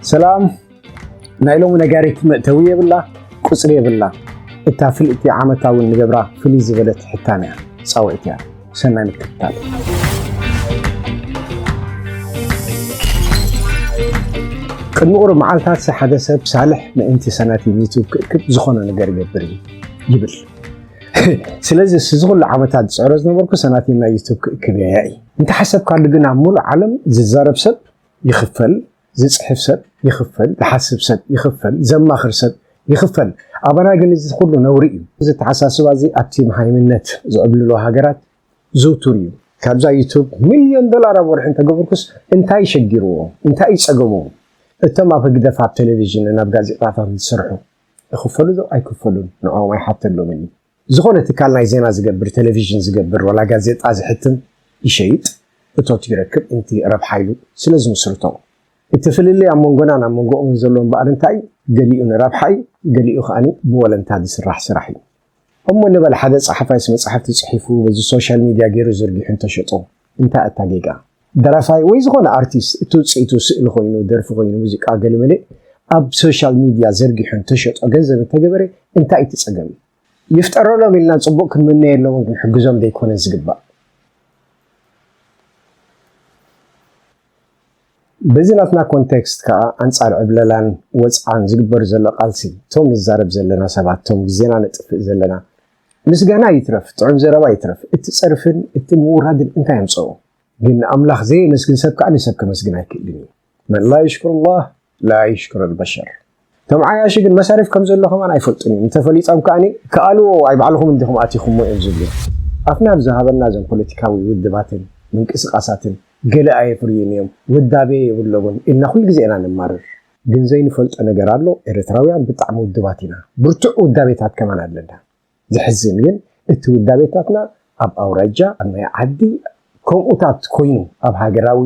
ሰላም። ናይ ሎሚ ነጋሪት መእተዊ የብላ፣ ቁጽሪ የብላ። እታ ፍልጥቲ ዓመታዊ ንገብራ ፍልይ ዝበለት ሕታም እያ፣ ጻውዒት እያ። ሰናይ ምክትታል። ቅድሚ ቁሩብ መዓልታት ሓደ ሰብ ሳልሕ ምእንቲ ሰናቲም ዩቱብ ክእክብ ዝኾነ ነገር ይገብር እዩ ይብል። ስለዚ እዚ ኩሉ ዓመታት ዝጽዕሮ ዝነበርኩ ሰናቲም ናይ ዩቱብ ክእክብ እያ እዩ። እንተሓሰብካሉ ግን ኣብ ሙሉእ ዓለም ዝዛረብ ሰብ ይኽፈል፣ ዝጽሕፍ ሰብ ይኽፈል፣ ዝሓስብ ሰብ ይኽፈል፣ ዘማኽር ሰብ ይኽፈል። ኣባና ግን እዚ ኩሉ ነውሪ እዩ። እዚ ኣተሓሳስባ እዚ ኣብቲ መሃይምነት ዝዕብልሎ ሃገራት ዝውቱር እዩ። ካብዛ ዩቱብ ሚልዮን ዶላር ኣብ ወርሒ እንተገበርኩስ እንታይ ሸጊርዎ? እንታይ እዩ ጸገሙ? እቶም ኣብ ህግደፍ ኣብ ቴሌቪዥንን ኣብ ጋዜጣታትን ዝሰርሑ ይኽፈሉ ዶ ኣይክፈሉን? ንዕኦም ኣይሓተሎምን እዩ። ዝኾነ ትካል ናይ ዜና ዝገብር፣ ቴሌቪዥን ዝገብር፣ ዋላ ጋዜጣ ዝሕትም ይሸይጥ፣ እቶት ይረክብ፣ እንቲ ረብሓ ኢሉ ስለ ዝምስርቶ። እቲ ፍልልይ ኣብ መንጎናን ኣብ መንጎኦምን ዘሎ እምበኣር እንታይ እዩ? ገሊኡ ንረብሓ እዩ፣ ገሊኡ ከኣ ብወለንታ ዝስራሕ ስራሕ እዩ። እሞ ንበል ሓደ ጸሓፋይስ መጻሕፍቲ ጽሒፉ በዚ ሶሻል ሚድያ ገይሩ ዘርጊሑ እንተሸጦ እንታይ እታ ጌጋ? ደራፋይ ወይ ዝኾነ ኣርቲስት እቲ ውጽኢቱ ስእሊ ኮይኑ፣ ደርፊ ኮይኑ፣ ሙዚቃ ገለመለ ኣብ ሶሻል ሚድያ ዘርጊሑ እንተሸጦ ገንዘብ እንተገበረ እንታይ እቲ ጸገም? ይፍጠረሎም ኢልና ጽቡቕ ክንምነየሎምን ክንሕግዞም ዘይኮነን ዝግባእ? በዚ ናትና ኮንቴክስት ከኣ ኣንጻር ዕብለላን ወጽዓን ዝግበር ዘሎ ቃልሲ፣ እቶም ንዛረብ ዘለና ሰባት፣ እቶም ግዜና ነጥፍእ ዘለና፣ ምስጋና ይትረፍ፣ ጥዑም ዘረባ ይትረፍ፣ እቲ ጸርፍን እቲ ምውራድን እንታይ ኣምጽኦ? ግን ንኣምላኽ ዘየመስግን ሰብ ከኣ ንሰብ ከመስግን ኣይክእልን እዩ። መን ላ የሽኩሩ ላህ ላ የሽኩሩ ልበሸር። እቶም ዓያሹ ግን መሳርፍ ከም ዘሎ ከማን ኣይፈልጡን እዮም። እንተፈሊጦም ከኣ ከኣልዎ ኣይ ባዕልኹም እንዲኹም ኣቲኹሞ እዮም ዝብሉ። ኣፍና ብዝሃበና እዞም ፖለቲካዊ ውድባትን ምንቅስቃሳትን ገለ ኣየፍርዩን እዮም፣ ውዳቤ የብሎምን ኢልና ኩሉ ግዜ ኢና ነማርር። ግን ዘይንፈልጦ ነገር ኣሎ፣ ኤርትራውያን ብጣዕሚ ውድባት ኢና። ብርቱዕ ውዳቤታት ከማን ኣለና። ዘሕዝን ግን እቲ ውዳቤታትና ኣብ ኣውራጃ፣ ኣብ ናይ ዓዲ ከምኡታት ኮይኑ ኣብ ሃገራዊ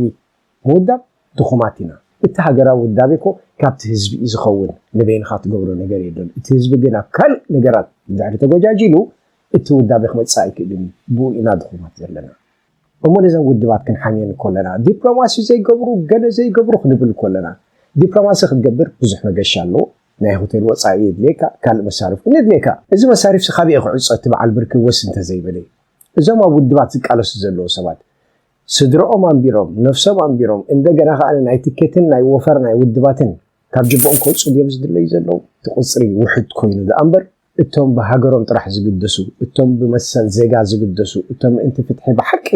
ምውዳብ ድኹማት ኢና። እቲ ሃገራዊ ውዳቤ እኮ ካብቲ ህዝቢ እዩ ዝኸውን፣ ንበይንኻ ትገብሮ ነገር የለን። እቲ ህዝቢ ግን ኣብ ካልእ ነገራት እንድሕሪ ተጎጃጂሉ እቲ ውዳቤ ክመጽእ ኣይክእልን እዩ። ብኡ ኢና ድኹማት ዘለና። እሞ ነዘን ውድባት ክንሓምየን ከለና ዲፕሎማሲ ዘይገብሩ፣ ገለ ዘይገብሩ ክንብል ከለና ዲፕሎማሲ ክትገብር ብዙሕ መገሻ ኣለዎ። ናይ ሆቴል ወጻኢ የድልየካ፣ ካልእ መሳርፍ እውን የድልየካ። እዚ መሳርፍሲ ካበይ ክዕጾ እቲ በዓል ብርኪ ወስ እንተዘይበለ? እዞም ኣብ ውድባት ዝቃለሱ ዘለዉ ሰባት ስድረኦም ኣንቢሮም፣ ነፍሶም ኣንቢሮም፣ እንደገና ከኣ ናይ ትኬትን ናይ ወፈር ናይ ውድባትን ካብ ጅቦኦም ክወጹ ድዮም ዝድለዩ ዘለዉ? እቲ ቁጽሪ ውሑድ ኮይኑ ደኣ እምበር እቶም ብሃገሮም ጥራሕ ዝግደሱ፣ እቶም ብመሰል ዜጋ ዝግደሱ፣ እቶም ምእንቲ ፍትሒ ብሓቂ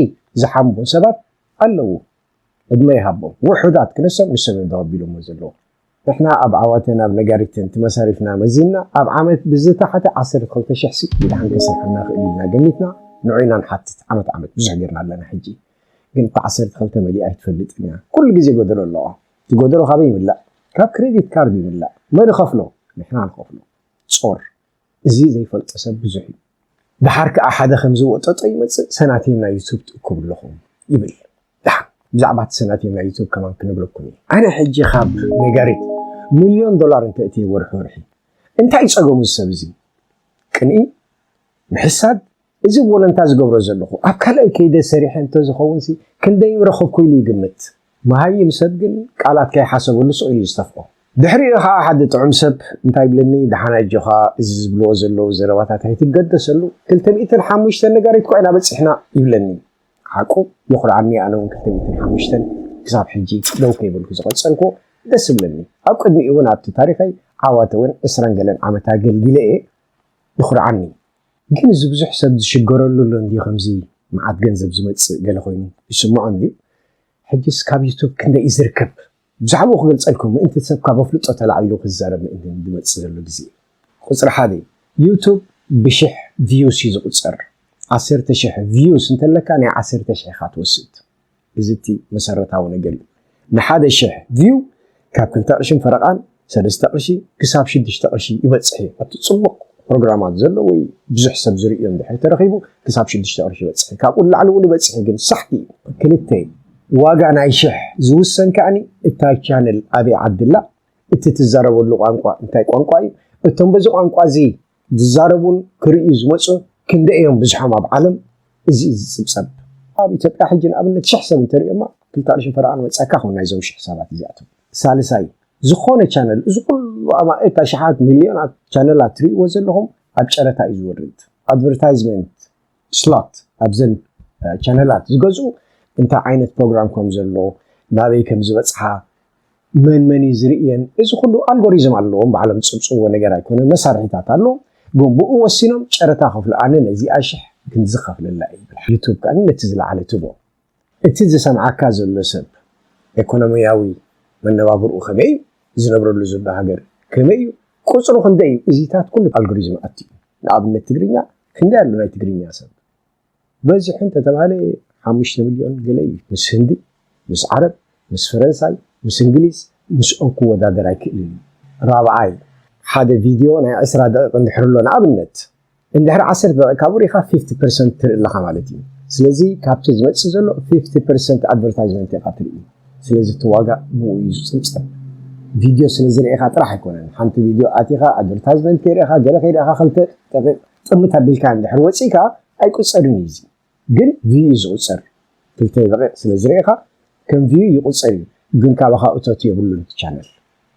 ዝሓምቡ ሰባት ኣለዉ። ዕድመ ይሃቦም። ውሑዳት ክነሶም ንሶም እዮም ተቐቢሎሞ ዘለዉ። ንሕና ኣብ ዓዋተን ኣብ ነጋሪትን እቲ መሳሪፍና መዚንና ኣብ ዓመት ብዝተሓተ ዓሰርተ ክልተ ሽሕ ሲ ብድሓን ከስርሐና ክእል ኢልና ገሚትና ንዑ ኢና ንሓትት። ዓመት ዓመት ብዙሕ ጌርና ኣለና። ሕጂ ግን እታ ዓሰርተ ክልተ መሊኣ ኣይትፈልጥን እያ። ኩሉ ግዜ ጎደሎ ኣለዋ። እቲ ጎደሎ ካበይ ይምላእ? ካብ ክሬዲት ካርድ ይምላእ። መን ይኸፍሎ? ንሕና ንኸፍሎ። ጾር። እዚ ዘይፈልጦ ሰብ ብዙሕ እዩ። ደሓር ከኣ ሓደ ከምዚ ወጠጦ ይመጽእ፣ ሰናቲም ናይ ዩቱብ ትእክቡ ኣለኹም ይብል። ደሓር ብዛዕባ እቲ ሰናቲም ናይ ዩቱብ ከማን ክንብለኩም እዩ። ኣነ ሕጂ ካብ ነጋሪት ሚልዮን ዶላር እንተ እትየ ወርሒ ወርሒ እንታይ ጸገሙ እዚ ሰብ እዚ? ቅንኢ፣ ምሕሳድ፣ እዚ ወለንታ ዝገብሮ ዘለኹ ኣብ ካልኣይ ከይደ ሰሪሐ እንተዝኸውን ሲ ክንደይ ምረኸብኩ ኢሉ ይግምት። መሃይም ሰብ ግን ቃላት ከይሓሰበሉ ስቕ ኢሉ እዩ ዝተፍኦ። ድሕሪኡ ኸዓ ሓደ ጥዑም ሰብ እንታይ ይብለኒ፣ ደሓን ኣጆኻ፣ እዚ ዝብልዎ ዘለዉ ዘረባታት ኣይትገደሰሉ፣ ክልተ ሚእትን ሓሙሽተን ነጋሪት እኳ ኢና በጺሕና ይብለኒ። ሓቁ የኹርዓኒ፣ ኣነ እውን ክልተ ሚእትን ሓሙሽተን ክሳብ ሕጂ ደው ከይበልኩ ዝቐጸልኩዎ ደስ ይብለኒ። ኣብ ቅድሚኡ እውን ኣብቲ ታሪኸይ ዓዋተ እውን ዕስራን ገለን ዓመት ኣገልጊለ እየ፣ የኹርዓኒ። ግን እዚ ብዙሕ ሰብ ዝሽገረሉ ኣሎ እንድዩ ከምዚ መዓት ገንዘብ ዝመጽእ ገለ ኮይኑ ይስምዖ እንድዩ። ሕጅስ ካብ ዩቱብ ክንደይ እዩ ዝርከብ? ብዛዕባኡ ክገልጸልኩም ምእንቲ ሰብ ካብ ኣፍልጦ ተላዒሉ ክዛረብ ምእንቲ ዝመጽእ ዘሎ ግዜ። ቁጽሪ ሓደ፣ ዩቱብ ብሽሕ ቪዩስ እዩ ዝቁጸር። ዓሰርተ ሽሕ ቪዩስ እንተለካ ናይ ዓሰርተ ሽሕ ኢኻ ትወስድ። እዚ እቲ መሰረታዊ ነገር እዩ። ንሓደ ሽሕ ቪው ካብ ክልተ ቅርሽን ፈረቓን ሰለስተ ቅርሺ ክሳብ ሽዱሽተ ቅርሺ ይበጽሕ እዩ። ኣብቲ ጽቡቕ ፕሮግራማት ዘሎ ወይ ብዙሕ ሰብ ዝርእዮ እንድሕር ተረኺቡ ክሳብ ሽዱሽተ ቅርሺ ይበጽሕ እዩ። ካብኡ ንላዕሊ እውን ይበጽሕ እዩ፣ ግን ሳሕቲ እዩ። ክልተ፣ ዋጋ ናይ ሽሕ ዝውሰን ከኣኒ እታ ቻነል ኣበይ ዓዲ ኣላ፣ እቲ ትዛረበሉ ቋንቋ እንታይ ቋንቋ እዩ፣ እቶም በዚ ቋንቋ እዚ ዝዛረቡን ክርእዩ ዝመጹ ክንደይ እዮም ብዝሖም ኣብ ዓለም? እዚ እዩ ዝጽብጸብ። ኣብ ኢትዮጵያ ሕጂ ንኣብነት ሽሕ ሰብ እንተርእዮማ ክልተ ቅርሽን ፈረቓን ወጻካ ኹን ናይዞም ሽሕ ሰባት እዚኣቶም። ሳልሳይ፣ ዝኾነ ቻነል፣ እዚ ኩሉ ኣማእት ኣሽሓት ሚልዮናት ቻነላት ትርእይዎ ዘለኹም ኣብ ጨረታ እዩ ዝወርድ። ኣድቨርታይዝመንት ስሎት ኣብዘን ቻነላት ዝገዝኡ እንታይ ዓይነት ፕሮግራም ከም ዘሎ፣ ናበይ ከም ዝበፅሓ፣ መን መን እዩ ዝርእየን፣ እዚ ኩሉ ኣልጎሪዝም ኣለዎም። ባዕሎም ዝፅብፅዎ ነገር ኣይኮነን፣ መሳርሒታት ኣለዎም። ግን ብኡ ወሲኖም ጨረታ ከፍሉ፣ ኣነ ነዚኣ ሽሕ ክንዚ ከፍለላ እየ ይብል። ዩቱብ ከኣ ነቲ ዝለዓለ ትቦ። እቲ ዝሰምዓካ ዘሎ ሰብ ኢኮኖሚያዊ መነባብርኡ ከመይ እዩ፣ ዝነብረሉ ዘሎ ሃገር ከመይ እዩ፣ ቁፅሩ ክንደይ እዩ፣ እዚታት ኩሉ ኣልጎሪዝም ኣትዩ። ንኣብነት ትግርኛ ክንደይ ኣሎ ናይ ትግርኛ ሰብ? በዚሑ እንተተባህለ ሓሙሽተ ሚልዮን ገለ እዩ። ምስ ህንዲ፣ ምስ ዓረብ፣ ምስ ፈረንሳይ፣ ምስ እንግሊዝ፣ ምስኦም ክወዳደር ኣይክእልን እዩ። ራብዓይ፣ ሓደ ቪድዮ ናይ ዕስራ ደቂቕ እንድሕር ኣሎ ንኣብነት፣ እንድሕር ዓሰርተ ደቂቕ ካብኡ ርኢኻ ፊፍቲ ፐርሰንት ትርኢ ኣለኻ ማለት እዩ። ስለዚ ካብቲ ዝመጽእ ዘሎ ፊፍቲ ፐርሰንት ኣድቨርታይዝመንት ኢኻ ትርኢ። ስለዚ እቲ ዋጋ ብኡ እዩ ዝጽብጸብ። ቪድዮ ስለ ዝርኢኻ ጥራሕ ኣይኮነን። ሓንቲ ቪድዮ ኣቲኻ ኣድቨርታይዝመንት ከይርኢኻ ገለ ከይርኢኻ ክልተ ደቂቕ ጥምት ኣቢልካ እንድሕር ወጺእካ ኣይቁጸርን እዩ እዚ። ግን ቪዩ እዩ ዝቑጸር። ክልተ ደቂቕ ስለ ዝርኢኻ ከም ቪዩ ይቑጸር እዩ። ግን ካባኻ እቶት የብሉን እቲ ቻነል።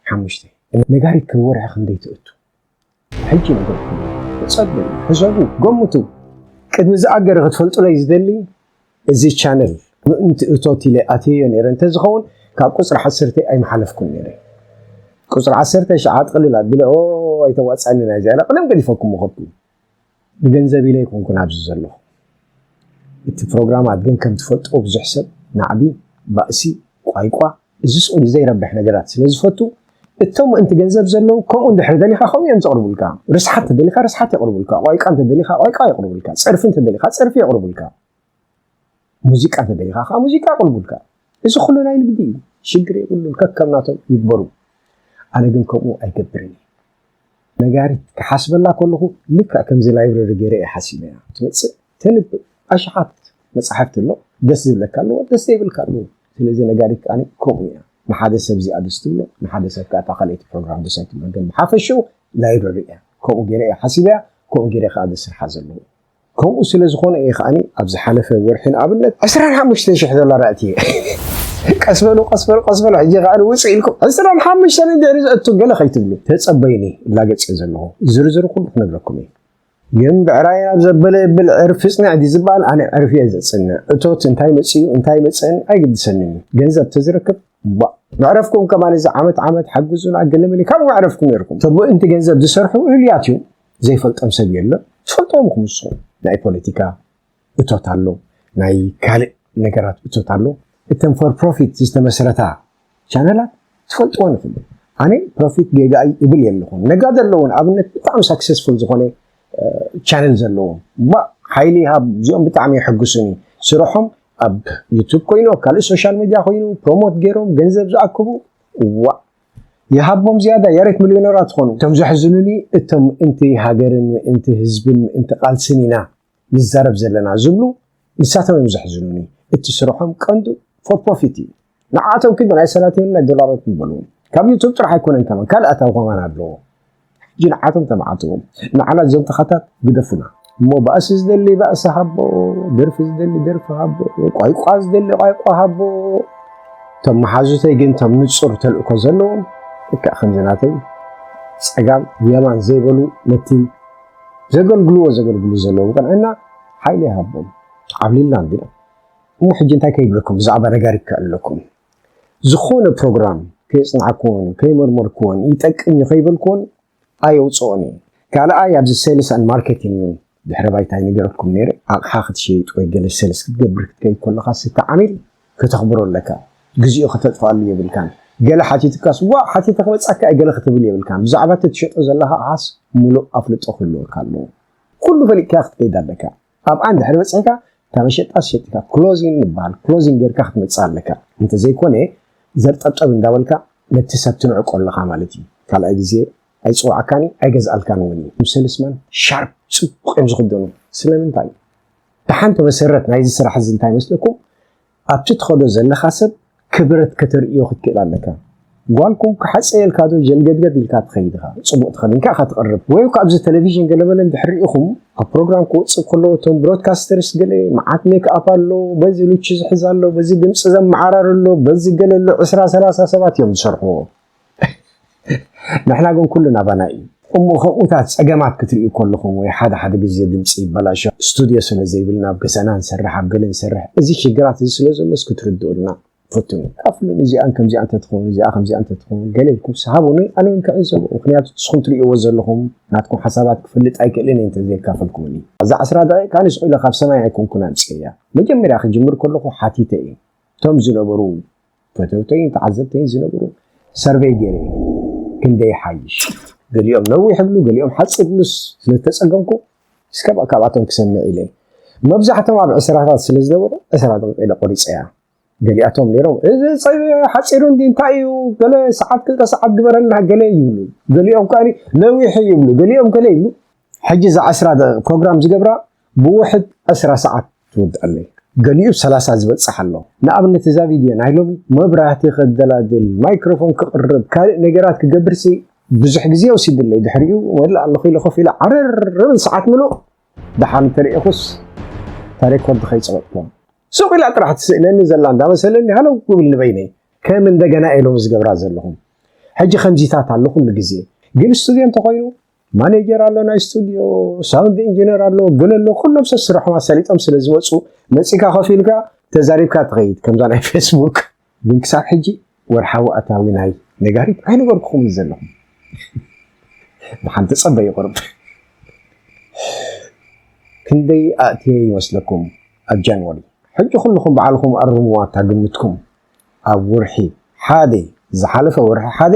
ሓሙሽተ፣ ነጋሪት ክብ ወርሒ ክንደይ ትእቱ? ሕጂ ነገርኩም ጸብዩ፣ ሕሰቡ፣ ገምቱ። ቅድሚ ዝኣገረ ክትፈልጡለይ ዝደሊ፣ እዚ ቻነል ምእንቲ እቶት ኢለ ኣትየዮ ነይረ እንተዝኸውን ካብ ቁጽሪ ዓሰርተ ኣይምሓለፍኩን ነይረ። ቁጽሪ ዓሰርተ ሸዓ ጥቕልል ኣቢለ ኦ ኣይተዋጻኒ ናይዚ ኢለ ቅድም ገዲፈኩም ምኸድኩ። ንገንዘብ ኢለ ኣይኮንኩን ኣብዚ ዘለኹ። እቲ ፕሮግራማት ግን ከም ትፈልጥዎ ብዙሕ ሰብ ናዕቢ፣ ባእሲ፣ ቋይቋ፣ እዚ ስኡል ዘይረብሕ ነገራት ስለ ዝፈቱ እቶም ምእንቲ ገንዘብ ዘለዉ ከምኡ እንድሕር ደሊኻ ከምኡ እዮም ዘቕርቡልካ። ርስሓት ተደሊኻ ርስሓት የቕርቡልካ። ቋይቃ እንተደሊኻ ቋይቃ የቕርቡልካ። ጸርፊ እንተደሊኻ ጸርፊ የቕርቡልካ። ሙዚቃ እንተደሊኻ ከዓ ሙዚቃ የቕርቡልካ። እዚ ኩሉ ናይ ንግዲ እዩ። ሽግር የብሉን። ከከም ናቶም ይግበሩ። ኣነ ግን ከምኡ ኣይገብርን እየ። ነጋሪት ክሓስበላ ከለኹ ልክዕ ከምዚ ላይብረሪ ገይረ እየ ሓሲበያ። ትመጽእ ተንብብ ኣሽሓት መጻሕፍቲ ኣሎ። ደስ ዝብለካ ኣለዎ፣ ደስ ዘይብልካ ኣለዎ። ስለዚ ነጋሪት ከኣ ከምኡ እያ። ንሓደ ሰብ እዚኣ ደስ ትብሎ፣ ንሓደ ሰብ ከኣ እታ ካልኣይቲ ፕሮግራም ደስ ኣይትብሎ። ግን ብሓፈሽኡ ላይብረሪ እያ። ከምኡ ገይረ እየ ሓሲበያ፣ ከምኡ ገይረ ከኣ ደስርሓ ዘለዎ። ከምኡ ስለ ዝኾነ እየ ከኣኒ ኣብ ዝሓለፈ ወርሒ ንኣብነት ዕስራን ሓሙሽተ ሽሕ ዶላር ኣእትየ። ቀስ በሉ፣ ቀስ በሉ፣ ቀስ በሉ፣ ሕጂ ከኣ ውፅእ ኢልኩም ዕስራን ሓሙሽተን እንድሕሪ ዘእቱ ገለ ከይትብሉ። ተጸበዩኒ፣ እላገጽ እየ ዘለኹ። ዝርዝሩ ኩሉ ክነግረኩም እየ። ግን ብዕራይ ናብ ዘበለ የብል ዕርፊ ጽንዕ ድዩ ዝበሃል? ኣነ ዕርፊ እየ ዘጽንዕ። እቶት እንታይ መጺኡ እንታይ መጸን ኣይግድሰንን እዩ። ገንዘብ ተዝረክብ፣ ባ-፣ መዕረፍኩም ከማን እዚ ዓመት ዓመት ሓግዙና ገለ መለ ካብ መዕረፍኩም ነይርኩም። ተብኡ እንቲ ገንዘብ ዝሰርሑ ህልያት እዩ። ዘይፈልጦም ሰብ የለን። ትፈልጥዎም ኢኹም ንስኹም። ናይ ፖለቲካ እቶት ኣሎ፣ ናይ ካልእ ነገራት እቶት ኣሎ። እተን ፎር ፕሮፊት ዝተመስረታ ቻነላት ትፈልጥወን ኢኹም። ኣነ ፕሮፊት ጌጋ እዩ እብል የለኹን። ነጋዶ ኣለዎ ንኣብነት ብጣዕሚ ሳክሰስፉል ዝኾነ እ፣ ቻነል ዘለዎም። ባ-፣ ሓይሊ ይሃብ፣ እዚኦም ብጣዕሚ የሐጉሱኒ። ስርሖም ኣብ ዩቱብ ኮይኑ፣ ኣብ ካልእ ሶሻል ሚድያ ኮይኑ፣ ፕሮሞት ገይሮም ገንዘብ ዝኣክቡ፣ ዋ፣ ይሃቦም ዝያዳ፣ ያሬት ሚልዮነራት ትኾኑ። እቶም ዘሕዝኑኒ፣ እቶም ምእንቲ ሃገርን ምእንቲ ህዝብን ምእንቲ ቃልስን ኢና ንዛረብ ዘለና ዝብሉ፣ ንሳቶም እዮም ዘሕዝኑኒ። እቲ ስርሖም ቀንዱ ፎር ፕሮፊት እዩ። ንዓቶም ኪድ ናይ ሰላቴን ናይ ዶላራት ይበሉ። ካብ ዩቱብ ጥራሕ ኣይኮነን ከማን፣ ካልእ ኣታዊ ከማን ኣለዎ። ሕጂ ንዓቶም ተመዓጥዎም። ንዓና እዞም ተኻታት ግደፉና። እሞ ባእሲ ዝደሊ ባእሲ ሃቦ፣ ደርፊ ዝደሊ ደርፊ ሃቦ፣ ቋይቋ ዝደሊ ቋይቋ ሃቦ። እቶም መሓዙተይ ግን እቶም ንጹር ተልእኮ ዘለዎም፣ ልክዕ ከምዚ ናተይ ጸጋም የማን ዘይበሉ ነቲ ዘገልግልዎ ዘገልግሉ ዘለዉ ቅንዕና ሓይሊ ይሃቦም። ዓብሊልና እንዲና። እሞ ሕጂ እንታይ ከይብለኩም ብዛዕባ ነጋሪት ክእለኩም። ዝኾነ ፕሮግራም ከየጽናዕኩዎን፣ ከይመርመርኩዎን፣ ይጠቅም እዩ ከይበልኩዎን ኣየውጽኦን እየ። ካልኣይ ኣብዚ ሴልስ ኣንድ ማርኬቲንግ እውን ድሕረ ባይታ ይነገረኩም ነይረ። ኣቕሓ ክትሸይጥ ወይ ገለ ሴልስ ክትገብር ክትከይድ ከለኻስ እቲ ዓሚል ከተኽብሮ ኣለካ። ግዜኡ ከተጥፍኣሉ የብልካን። ገለ ሓቲቱካስ፣ ዋ፣ ሓቲተ ክመጽኣካ እየ ገለ ክትብል የብልካን። ብዛዕባ እቲ ትሸጦ ዘለኻ ኣቕሓስ ምሉእ ኣፍልጦ ክህልወካ ኣለዎ። ኩሉ ፈሊጥካ ክትከይድ ኣለካ። ኣብኣ እንድሕር በጺሕካ፣ እታ መሸጣ ሸጢካ፣ ክሎዚንግ ይበሃል። ክሎዚንግ ጌርካ ክትመጽእ ኣለካ። እንተዘይኮነ፣ ዘርጠብጠብ እንዳበልካ ነቲ ሰብ ትንዕቆ ኣለኻ ማለት እዩ። ካልኣይ ግዜ ኣይጽውዓካን እዩ፣ ኣይገዝኣልካን እውን እዩ። እቶም ሴልስማን ሻርፕ ጽቡቕ እዮም ዝኽደኑ። ስለምንታይ? ደሓን ተመሰረት ናይዚ ስራሕ እዚ እንታይ መስለኩም? ኣብቲ ትኸዶ ዘለኻ ሰብ ክብረት ከተርእዮ ክትክእል ኣለካ። ጓልኩም ክሓጸየልካ ዶ ጀልገድገድ ኢልካ ትኸይድ ኢኻ። ጽቡቕ ተኸዲንካ ኢኻ ትቐርብ። ወይ እኳ ኣብዚ ቴሌቪዥን ገለመለ እንድሕር ርኢኹም፣ ኣብ ፕሮግራም ክወጽእ ከሎ እቶም ብሮድካስተርስ ገለ መዓት ሜክኣፕ ኣሎ፣ በዚ ሉቺ ዝሕዝ ኣሎ፣ በዚ ድምጺ ዘመዓራር ኣሎ፣ በዚ ገለ ኣሎ፣ ዕስራ ሰላሳ ሰባት እዮም ዝሰርሕዎ። ንሕና ግን ኩሉ ናባና እዩ። እሞ ከምኡታት ጸገማት ክትርእዩ ከለኹም ወይ ሓደ ሓደ ግዜ ድምፂ ይበላሾ፣ ስቱድዮ ስለ ዘይብልና ኣብ ገዛና ንሰርሕ፣ ኣብ ገለ ንሰርሕ፣ እዚ ሽግራት እዚ ስለ ዘሎስ ክትርድኡልና ፈትኑ። ካፍሉን እዚኣን ከምዚኣ እንተትኸውን፣ እዚኣ ከምዚኣ እንተትኸውን ገለ ኢልኩም ስሃቡኒ፣ ኣነ እውን ክዕዘቦ። ምክንያቱ ንስኹም ትርእይዎ ዘለኹም ናትኩም ሓሳባት ክፈልጥ ኣይክእልን እየ እንተዘይካፈልኩምኒ። እዛ ዕስራ ደቂቃ ንስቑ ኢለ ካብ ሰማይ ኣይኮንኩን ኣምፅእያ። መጀመርያ ክጅምር ከለኹ ሓቲተ እየ። እቶም ዝነበሩ ፈተውተይን ተዓዘብተይን ዝነበሩ ሰርቬይ ገይረ እየ። ክንደይ ሓይሽ፣ ገሊኦም ነዊሕ ይብሉ፣ ገሊኦም ሓፂር ይብሉስ ስለተፀገምኩ እስከ ካብኣቶም ክሰምዕ ኢለ። መብዛሕቶም ኣብ ዕስራታት ስለ ዝነበሩ ዕስራ ደቂቕ ኢለ ቆሪፀያ። ገሊኣቶም ነይሮም፣ "እዚ ጸ-፣ ሓጺሩ እንዲ እንታይ እዩ? ገለ ሰዓት፣ ክልተ ሰዓት ግበረልና ገለ" ይብሉ። ገሊኦም ከኣ "ነዊሕ" ይብሉ። ገሊኦም ገለ ይብሉ። ሕጂ እዛ ዕስራ ደቂቕ ፕሮግራም ዝገብራ ብውሕድ ዕስራ ሰዓት ትወድኣለይ። ገሊኡ ሰላሳ ዝበጽሕ ኣሎ። ንኣብነት እዛ ቪድዮ ናይ ሎሚ መብራህቲ ከደላድል፣ ማይክሮፎን ክቕርብ፣ ካልእ ነገራት ክገብርሲ ብዙሕ ግዜ ወሲድለይ። ድሕሪኡ ወላ ኣለኹ ኢለ ኮፍ ኢለ ዓረር ብል ሰዓት ምሉእ። ደሓን ተሪእኹስ እታ ሬኮርድ ከይጸበጥኩዋ። ሱቕ ኢላ ጥራሕ ትስእለኒ ዘላ እንዳመሰለኒ ሃለው ክብል ንበይነይ። ከም እንደገና እየ ሎሚ ዝገብራ ዘለኹ። ሕጂ ከምዚታት ኣሎ ኩሉ ግዜ። ግን ስቱድዮ እንተኾይኑ ማኔጀር ኣሎ ናይ ስቱድዮ፣ ሳውንድ ኢንጂነር ኣሎ፣ ገለ ኣሎ፣ ኩሎም ሰብ ስርሖም ኣሳሊጦም ስለ ዝመጹ መጺእካ ኮፍ ኢልካ ተዛሪብካ ትኸይድ ከምዛ ናይ ፌስቡክ። ግን ክሳብ ሕጂ ወርሓዊ ኣታዊ ናይ ነጋሪት ኣይነገርኩኹምን ዘለኹ። ብሓንቲ ጸበዩ ቁሩብ። ክንደይ ኣእትየ ይመስለኩም ኣብ ጃንዋሪ? ሕጂ ኩልኹም ባዕልኹም ኣርምዋ እታ ግምትኩም። ኣብ ወርሒ ሓደ፣ ዝሓለፈ ወርሒ ሓደ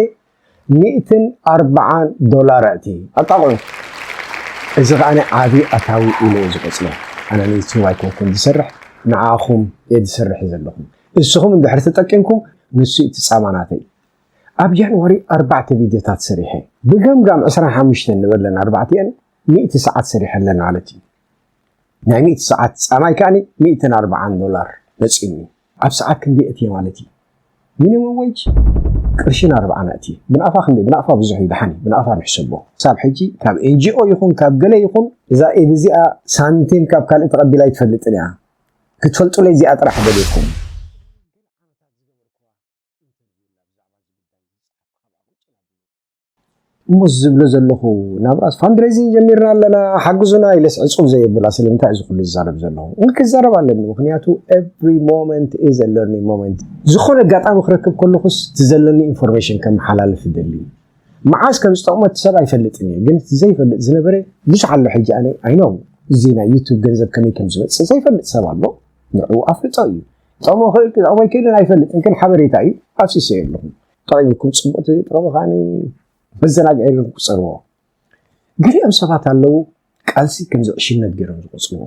ሚእትን ኣርባዓን ዶላር ኣእትየ። ኣጣቕዑ። እዚ ከኣ ዓቢ ኣታዊ ኢለ እየ ዝቖጽሮ። ኣነ ንዩቱብ ኣይኮንኩን ዝሰርሕ፣ ንዓኹም እየ ዝሰርሕ ዘለኹ። ንስኹም እንድሕር ተጠቂምኩም፣ ንሱ እዩ እቲ ጻማ ናተይ። ኣብ ጃንዋሪ ኣርባዕተ ቪድዮታት ሰሪሐ። ብገምጋም ዕስራን ሓሙሽተን ንበለን ኣርባዕቲአን ሚእቲ ሰዓት ሰሪሐለን ማለት እዩ። ናይ ሚእቲ ሰዓት ጻማይ ከኣ ሚእትን ኣርባዓን ዶላር መጺኒ። ኣብ ሰዓት ክንደይ ኣእትየ ማለት እዩ? ሚኒመም ዌጅ ቅርሽን ኣርባዓን ኣእትየ። ብናቕፋ ክንደይ? ብናቕፋ ብዙሕ እዩ፣ ደሓን እዩ። ብናቕፋ ንሕሰቦ። ክሳብ ሕጂ ካብ ኤንጂኦ ይኹን ካብ ገለ ይኹን እዛ ኢድ እዚኣ ሳንቲም ካብ ካልእ ተቐቢላ ኣይትፈልጥን እያ። ክትፈልጡለይ እዚኣ ጥራሕ ደልየኩም። እሞ ዝብሎ ዘለኹ ናብራስ ፋንድሬዚንግ ጀሚርና ኣለና ሓግዙና ኢለስ ዕጹብ ዘየብላ ስለምንታይ እዚ ኩሉ ዝዛረብ ዘለኹ? ክዛረብ ኣለኒ፣ ምክንያቱ every moment is a learning moment። ዝኾነ ኣጋጣሚ ክረክብ ከለኹስ እቲ ዘለኒ ኢንፎርሜሽን ከመሓላልፍ ይደሊ። መዓስ ከም ዝጠቕሞ እቲ ሰብ ኣይፈልጥን እየ፣ ግን እቲ ዘይፈልጥ ዝነበረ ብዙሕ ኣሎ። ሕጂ ኣነ ኣይኖ እዚ ናይ ዩቱብ ገንዘብ ከመይ ከም ዝመጽእ ዘይፈልጥ ሰብ ኣሎ። ንዕኡ ኣፍልጦ እዩ። ጠቕሞ ክእል ክጠቕሞ ኣይክእልን ኣይፈልጥን፣ ግን ሓበሬታ እዩ ኣፍሲሰ ኣለኹ። ጠቒምኩም ጽቡቕ ተዘይጠቕሙ ከኣ መዘናግዒ ኢልኩም ቁጸርዎ። ገሊኦም ሰባት ኣለዉ ቃልሲ ከም ዕሽነት ገይሮም ዝቆጽርዎ።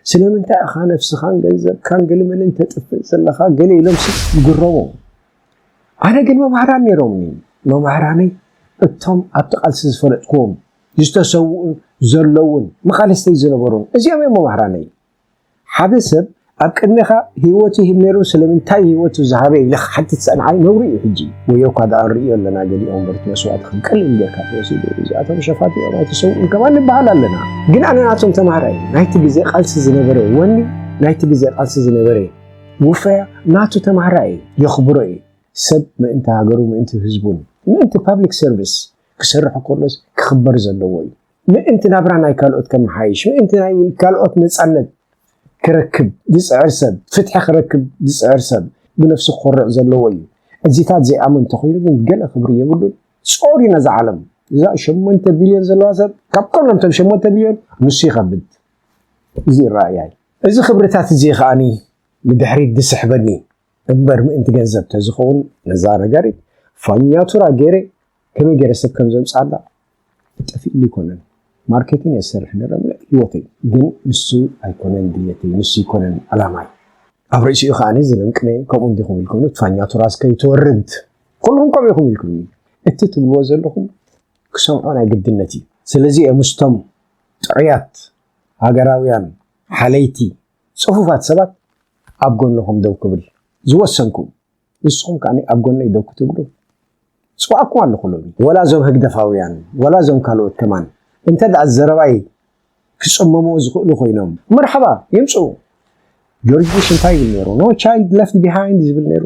ስለምንታይ ኢኻ ነፍስኻን ገንዘብካን ገለመለን ተጥፍእ ዘለኻ ገለ ኢሎም ሲ ይግረሙ። ኣነ ግን መማህራን ነይሮምኒ። መማህራነይ እቶም ኣብቲ ቃልሲ ዝፈለጥክዎም ዝተሰውኡን ዘለውን መቓለስተይ ዝነበሩን እዚኦም እዮም መማህራነይ። ሓደ ሰብ ኣብ ቅድሜኻ ህይወቱ ይህብ ነይሩ፣ ስለምንታይ ህይወቱ ዝሃበ ኢለ ክሓትት ሰንዓይ ነውሪ እዩ። ሕጂ ወዮ እኳ ደኣ ንርእዮ ኣለና፣ ገሊኦም በርቲ መስዋእቲ ከም ቀሊል ጌርካ ተወሲዱ፣ እዚኣቶም ሸፋት እዮም ኣይተሰውኡን ከማን ንበሃል ኣለና። ግን ኣነ ናቶም ተማሃራይ፣ ናይቲ ግዜ ቃልሲ ዝነበረ ወኒ፣ ናይቲ ግዜ ቃልሲ ዝነበረ ውፈያ ናቱ ተማሃራይ እየ፣ የኽብሮ እየ። ሰብ ምእንቲ ሃገሩ፣ ምእንቲ ህዝቡን ምእንቲ ፓብሊክ ሰርቪስ ክሰርሕ ከሎስ ክኽበር ዘለዎ እዩ። ምእንቲ ናብራ ናይ ካልኦት ከመሓይሽ፣ ምእንቲ ናይ ካልኦት ነጻነት ክረክብ ዝጽዕር ሰብ፣ ፍትሒ ክረክብ ዝጽዕር ሰብ ብነፍሱ ክኮርዕ ዘለዎ እዩ። እዚታት ዘይኣምን እንተኾይኑ ግን ገለ ክብሪ የብሉን። ጾር እዩ ነዛ ዓለም። እዛ ሸሞንተ ቢልዮን ዘለዋ ሰብ ካብ ኩሎም እቶም ሸሞንተ ቢልዮን ንሱ ይኸብድ። እዚ ይረኣያ እዩ። እዚ ክብርታት እዚ ከኣኒ ንድሕሪት ዝስሕበኒ እምበር ምእንቲ ገንዘብ ተዝኸውን ነዛ ነጋሪት ፋኛቱራ ገይረ ከመይ ገይረ ሰብ ከም ዘምጽኣላ ጠፊእሉ ኣይኮነን። ማርኬቲንግ እየ ዝሰርሕ ነይረ ምሉእ ህይወተይ፣ ግን ንሱ ኣይኮነን ድሌተይ፣ ንሱ ኣይኮነን ዓላማይ። ኣብ ርእሲኡ ከኣ ዝለምቅነ ከምኡ እንዲኹም ኢልኩም ፋኛቱራ እስከ ይትወርድ፣ ኩልኹም ከምኡ ኢኹም ኢልኩም። እቲ ትብልዎ ዘለኹም ክሰምዖ ናይ ግድነት እዩ። ስለዚ እየ ምስቶም ጥዑያት ሃገራውያን ሓለይቲ ጽፉፋት ሰባት ኣብ ጎንኹም ደው ክብል ዝወሰንኩ። ንስኹም ከኣ ኣብ ጎነይ ደው ክትብሉ ጽዋዕኩም ኣለኹ ሎሚ። ወላ እዞም ህግደፋውያን፣ ወላ እዞም ካልኦት ከማን እንተ ደኣ ዘረባይ ክጽመምዎ ዝኽእሉ ኮይኖም፣ መርሓባ፣ ይምጽኡ። ጆርጅ ቡሽ እንታይ ይብል ነይሩ? "No child left behind" ዝብል ነይሩ።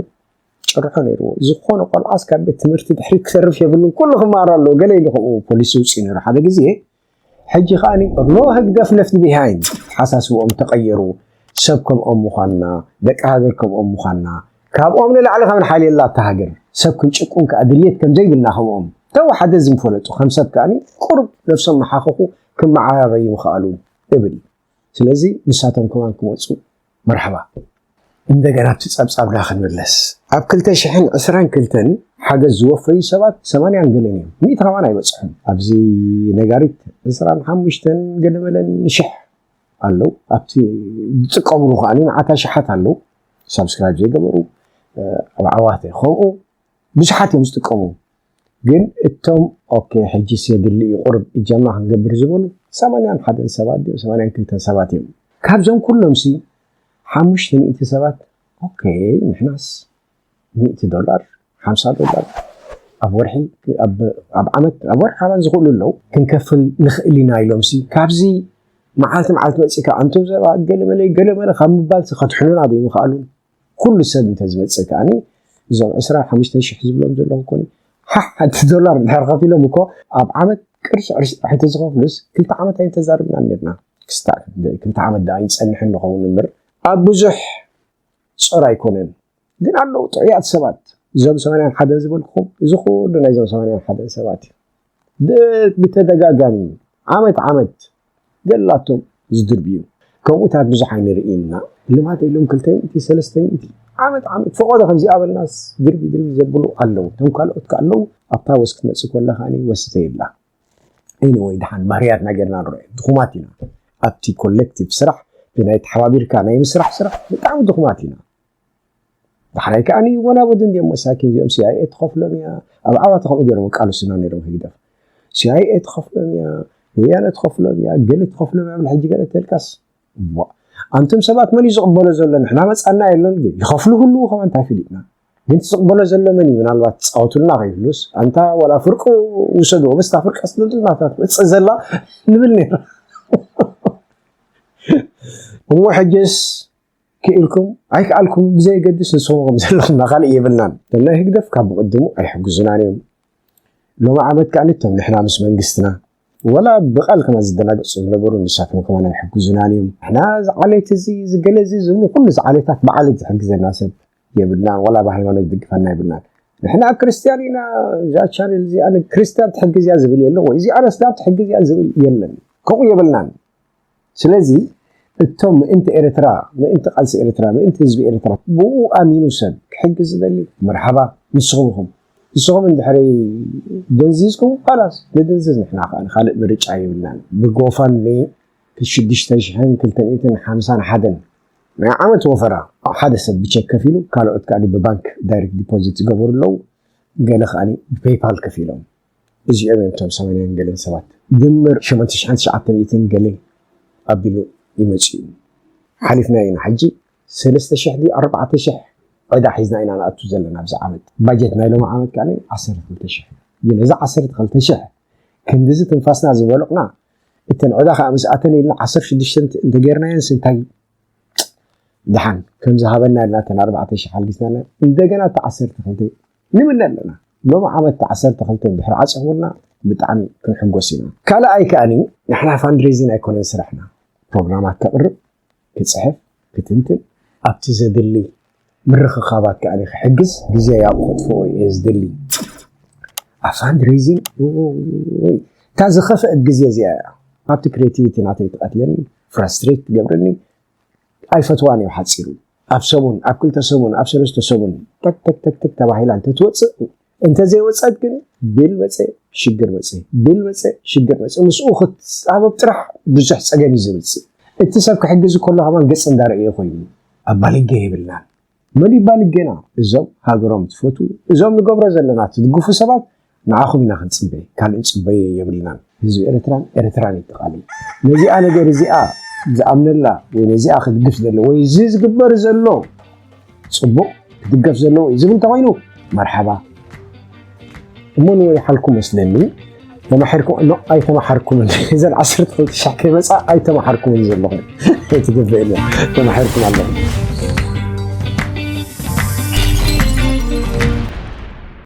ጭርሖ ነይርዎ። ዝኾነ ቆልዓስ ካብ ቤት ትምህርቲ ድሕሪ ክተርፍ የብሉን፣ ኩሉ ክመሃር ኣለዎ ገለ ኢሉ ከምኡ ፖሊሲ ውፅኡ ነይሩ ሓደ ግዜ። ሕጂ ከዓኒ no ህግደፍ left behind፣ ሓሳስብኦም ተቐየሩ። ሰብ ከምኦም ምዃንና፣ ደቂ ሃገር ከምኦም ምዃንና፣ ካብኦም ንላዕሊ ከም ሓይሊ የላ እታ ሃገር። ሰብ ክንጭቁን ከዓ ድልየት ከም ዘይብልና ከምኦም ተወሓደ ዝምፈለጡ ከም ሰብ ከዓኒ ቁሩብ ነፍሶም መሓኸኹ ክመዓራረዩ ምኽኣሉ እብል። ስለዚ ንሳቶም ከማን ክመፁ መርሓባ። እንደገና ኣብቲ ጸብጻብና ክንምለስ። ኣብ ክልተ ሽሕን ዕስራን ክልተን ሓገዝ ዝወፈዩ ሰባት ሰማንያን ገለን እዮም። ሚእቲ ከማን ኣይበጽሑን። ኣብዚ ነጋሪት ዕስራን ሓሙሽተን ገለ መለን ሽሕ ኣለዉ። ኣብቲ ዝጥቀምሉ ከኣ መዓት ኣሽሓት ኣለዉ። ሳብስክራይብ ዘይገበሩ፣ ኣብ ዓዋተ ከምኡ ብዙሓት እዮም ዝጥቀሙ። ግን እቶም ኦኬ ሕጂ የድሊ እዩ ቁርብ እጃምና ክንገብር ዝበሉ ሰማንያን ሓደን ሰባት ድዮም ሰማንያን ክልተን ሰባት እዮም። ካብዞም ኩሎም ሲ ሓሙሽተ ሚእቲ ሰባት ኦኬ ንሕናስ ሚእቲ ዶላር ሓምሳ ዶላር ኣብ ወርሒ ኣብ ዓመት ኣብ ወርሒ ሓባን ዝኽእሉ ኣለዉ ክንከፍል ንኽእል ኢና ኢሎም ሲ ካብዚ መዓልቲ መዓልቲ መፂካ ኣንቱም ሰባት ገለመለ ገለመለ ካብ ምባል ከድሕኑና ዘይምኽኣሉ ኩሉ ሰብ እንተዝመፅእ ከዓኒ እዞም ዕስራን ሓሙሽተን ሽሕ ዝብሎም ዘለኹ ኮኒ ሓሓንቲ ዶላር እንድሕር ከፊሎም እኮ ኣብ ዓመት ቅርሺ ቅርሺ ጥራሕ እንተዝኸፍሉስ ክልተ ዓመት ኣይምተዛርብናን ነርና። ክስታዕ ክንደይ ክልተ ዓመት ደኣ ኣይንፀንሕን ንኸውን እምበር ኣብ ብዙሕ ፆር ኣይኮነን። ግን ኣለዉ ጥዑያት ሰባት እዞም ሰማንያን ሓደን ዝበልኩኹም እዚ ኩሉ ናይዞም ሰማንያን ሓደን ሰባት እዩ። ብተደጋጋሚ ዓመት ዓመት ገላቶም ዝድርብዩ ከምኡታት ብዙሕ ኣይንርኢ ኢና። ልማት ኢሎም ክልተ ሚእቲ ሰለስተ ሚእቲ ዓመት ዓመት ፈቐዶ ከምዚ ኣበልናስ ድርቢ ድርቢ ዘብሉ ኣለዉ። እቶም ካልኦት ከ ኣለዉ ኣብታ ወስ ክትመጽእ ከላ ከኣ ወስ ዘይብላ። ኤኒወይ ድሓን ባህርያትና ጌርና ንረኦ ድኹማት ኢና። ኣብቲ ኮሌክቲቭ ስራሕ ብናይ ተሓባቢርካ ናይ ምስራሕ ስራሕ ብጣዕሚ ድኹማት ኢና። ዳሕራይ ከኣ ወናበዱ እንዲኦም መሳኪን እዚኦም ሲኣይኤ ትኸፍሎም እያ ኣብ ዓዋተ ከምኡ ገይሮም ቃልሱና ነይሮም ህግደፍ ሲኣይኤ ትኸፍሎም እያ ወያነ ትኸፍሎም እያ ገለ ትኸፍሎም እያ ብል ሕጂ ገለ ተልካስ ኣንቱም ሰባት መን እዩ ዝቕበሎ ዘሎ ንሕና መፃና የለን ግን ይኸፍሉ ህልዉ ከማ እንታይ ፍሊጥና ግን ዝቕበሎ ዘሎ መን እዩ ምናልባት ትፃወቱልና ከይህሉስ ኣንታ ወላ ፍርቁ ውሰድዎ በስታ ፍርቂ ኣስልጡልና ትመፅእ ዘላ ንብል ነይሩ እሞ ሕጅስ ክኢልኩም ኣይከኣልኩም ብዘየገድስ ንስኹም ከም ዘለኹምና ካልእ የብልናን። እቶም ናይ ህግደፍ ካብ ብቕድሙ ኣይሕግዙናን እዮም። ሎሚ ዓመት ከኣ እቶም ንሕና ምስ መንግስትና ወላ ብቓል ከማን ዝደናገጹ ዝነበሩ ንሳቶም ከማን ኣይሕግዙናን እዮም። ንሕና ዝዓሌት እዚ ዝገለ እዚ ዝብሉ ኩሉ ዝዓሌታት ብዓሌት ዝሕግዘና ሰብ የብልናን። ወላ ብሃይማኖት ዝድግፈና የብልናን። ንሕና ክርስትያን ኢና እዛ ቻነል እዚኣ ንክርስትያን ትሕግዝ እያ ዝብል የለን ወይ እዚኣ ነስላም ትሕግዝ እያ ዝብል የለን። ከምኡ የብልናን። ስለዚ እቶም ምእንቲ ኤርትራ፣ ምእንቲ ቃልሲ ኤርትራ፣ ምእንቲ ህዝቢ ኤርትራ ብኡ ኣሚኑ ሰብ ክሕግዝ ዝደሊ መርሓባ ንስኹም ኢኹም። ንስኹም እንድሕሪ ደንዚዝኩም ካላስ ንድንዝዝ ንሕና ከኣ ካልእ ምርጫ የብልናን። ብጎፋንሚ ሽዱሽተ ሽሕን ክልተ ሚእትን ሓምሳን ሓደን ናይ ዓመት ወፈራ ሓደ ሰብ ብቸክ ከፊሉ ካልኦት ከኣ ብባንክ ዳይሬክት ዲፖዚት ዝገበሩ ኣለዉ ገለ ከኣ ብፔይፓል ከፊሎም እዚኦም እዮም እቶም ሰማንያን ገለን ሰባት ድምር ሸሞንተ ሽሕን ትሽዓተ ሚእትን ገለ ኣቢሉ ይመጽእ እዩ። ሓሊፍና ኢና ሕጂ ሰለስተ ሽሕ ድዩ ኣርባዕተ ሽሕ ዕዳ ሒዝና ኢና ንኣቱ ዘለና ኣብዚ ዓመት። ባጀት ናይ ሎሚ ዓመት ከኣ ዓሰርተ ክልተ ሽሕ እዩ። ግን እዚ ዓሰርተ ክልተ ሽሕ ክንድዚ ትንፋስና ዝበለቕና እተን ዕዳ ከኣ ምስ ኣተን ኢልና ዓሰርተ ሽዱሽተ እንተገይርናየን ስንታይ ድሓን ከም ዝሃበና ኢልና እተን ኣርባዕተ ሽሕ ሓልጊስናና እንደገና እታ ዓሰርተ ክልተ ንብል ኣለና። ሎም ዓመት ዓሰርተ ክልተ እንድሕር ዓፂኹምልና ብጣዕሚ ክንሕጎስ ኢና። ካልኣይ ከኣኒ ንሕና ፋንድሬዚን ኣይኮነን ስራሕና። ፕሮግራማት ከቕርብ፣ ክፅሕፍ፣ ክትንትን ኣብቲ ዘድሊ ምርኽኻባት ከኣኒ ክሕግዝ ግዜ ያው ከጥፍኦ እየ ዝደሊ። ኣብ ፋንድሬዚን እታ ዝኸፍአት ግዜ እዚኣ እያ። ኣብቲ ክሬቲቪቲ ናተይ ትቐትለኒ፣ ፍራስትሬት ትገብረኒ፣ ኣይፈትዋን እዩ ሓፂሩ ኣብ ሰሙን ኣብ ክልተ ሰሙን ኣብ ሰለስተ ሰሙን ተክተክተክተክ ተባሂላ እንተትወፅእ እንተዘይወፀት ግን ቢል መፀ ሽግር መፀ ቢል መፀ ሽግር መፀ ምስኡ ክትፃበብ ጥራሕ ብዙሕ ፀገም እዩ ዘምፅእ እቲ ሰብ ክሕግዝ ከሎ ከማን ገፅ እንዳረእየ ኮይኑ ኣብ ባልገ የብልናን መን እዩ ባልገና እዞም ሃገሮም ትፈትዉ እዞም ንገብሮ ዘለና ትድግፉ ሰባት ንዓኹም ኢና ክንፅበ ካልእ ንፅበዮ የብልናን ህዝቢ ኤርትራን ኤርትራን ይጠቓለል ነዚኣ ነገር እዚኣ ዝኣምነላ ወይ ነዚኣ ክድግፍ ዘሎ ወይ እዚ ዝግበር ዘሎ ፅቡቕ ክድገፍ ዘለዎ እዩ ዝብል እንተኮይኑ መርሓባ እሞ ንወይሓልኩም መስለኒ ተማሒርኩም እኖ ኣይተማሓርኩምን እዘን ዓሰርተ ክልተ ሽሕ ከይመፃ ኣይተማሓርኩምን ዘለኹም ትግብእኒ ተማሒርኩም ኣለኹም